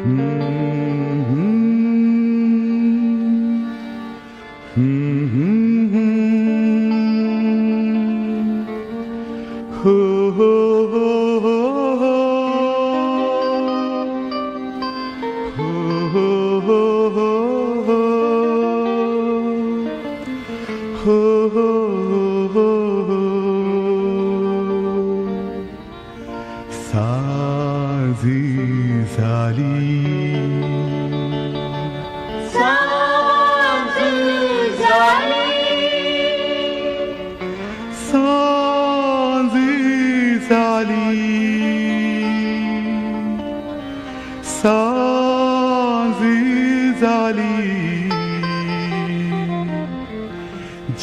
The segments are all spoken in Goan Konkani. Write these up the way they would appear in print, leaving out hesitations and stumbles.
हो हो हो हो हो हो हो हो हो हो हो. सांज जाली, सांज जाली, सांज जाली, सांज जाली,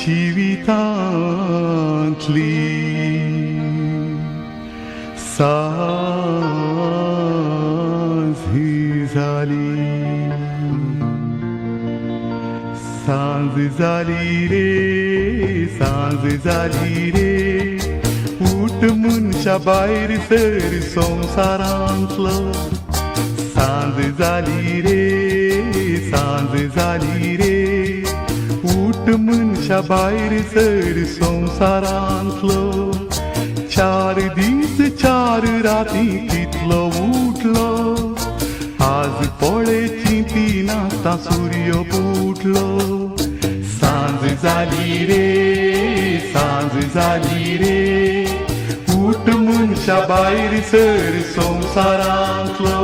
जिवितांतली सांज जाली. सांज जाली रे, सांज जाली रे, उठ मनशा भायर सर संवसारांतलो. सांज जाली रे, सांज जाली रे, उठ मनशा भायर सर संवसारांतलो. चार दीस चार राती कितलो उठलो, आज पळे चिंती नासता सूर्य फुटलो. सांज जाली रे, सांज जाली रे, उठ मनशा भायर सर संवसारांतलो.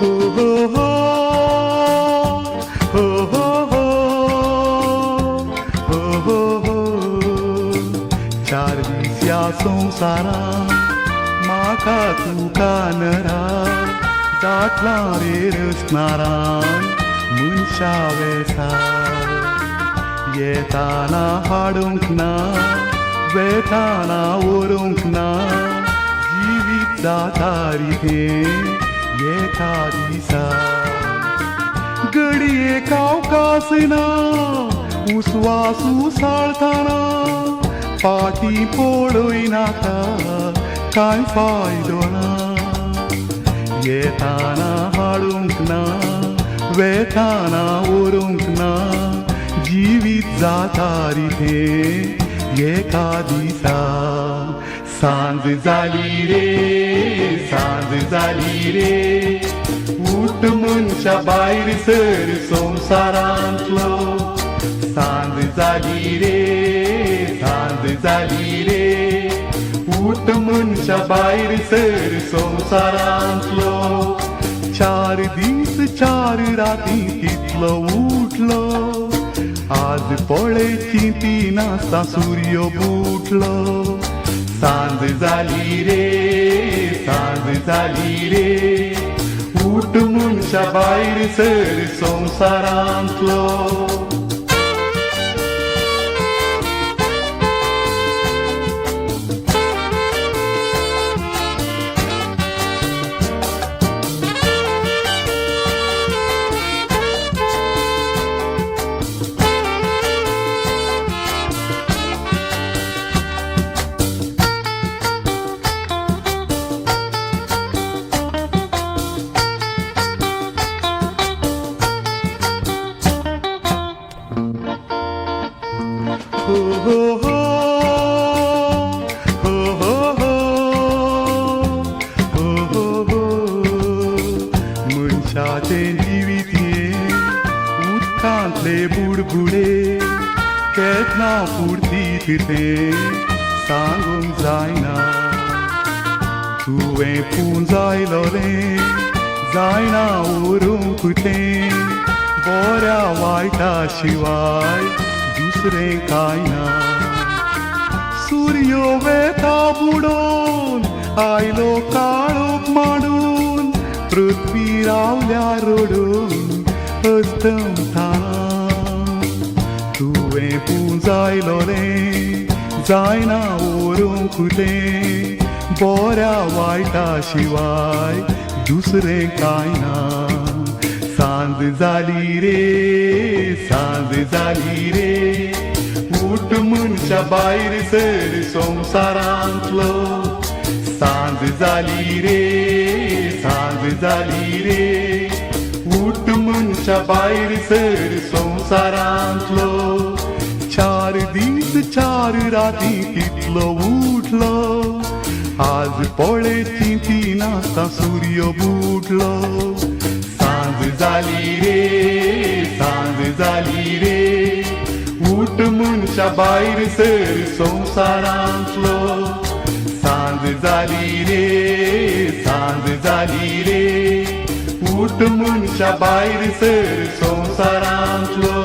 हो हो हो हो हो हो हो हो हो. चार दीस ह्या संवसारान म्हाका तुका नरा दाटला रे रसनारान मनशा वेसा. येताना हाडूंक ना, वेताना व्हरूंक ना, जिवीत जाता रितें एका दिसा. घडयेक अवकाश ना, उस्वास उसाळतना फाटीं पळयनाका कांय फायदो ना. येताना हाडूंक ना, वेताना व्हरूंक ना, जिवीत जाता रितें एका दिसा. सांज जाली रे, सांज जाली रे, उठ मनशा भायर सर संवसारांतलो. सांज जाली रे, सांज जाली रे, उठ मनशा भायर सर संवसारांतलो. चार दीस चार राती कितलो उठलो, आज पळे चिंती नासता सूर्य फुटलो. सांज जाली रे, सांज जाली रे, उठ मनशा भायर सर संवसारांतलो. हो हो हो हो हो हो हो हो हो. मनशाचें जिवीत हें उदकांतले बुडबुडे, केन्ना फुडतीत तें सांगूंक जायना. तुवें पुंजायलोलें जायना उरूंक तें, बऱ्या वायटा शिवाय दुसरें कांय ना. सूर्य वेता बुडोन आयलो काळो. मांडून पृथ्वी रावल्या रडून अस्तमताना. तुवें पुंजायलो रे जायना उरूंक तें, बोऱ्या वायटा शिवाय दुसरें कांय ना. सांज जाली रे, सांज जाली रे, उठ मनशा भायर सर संवसारांतलो. सांज जाली रे, सांज जाली रे, उठ मनशा भायर सर संवसारांतलो. चार दीस चार राती कितलो उठलो, आज पळय चिंती नासता सूर्य बुडलो. सांज जाली रे, सांज जाली रे, उठ मनशा भायर सर संवसारांतलो. सांज जाली रे, सांज जाली रे, उठ मनशा भायर सर संवसारांतलो.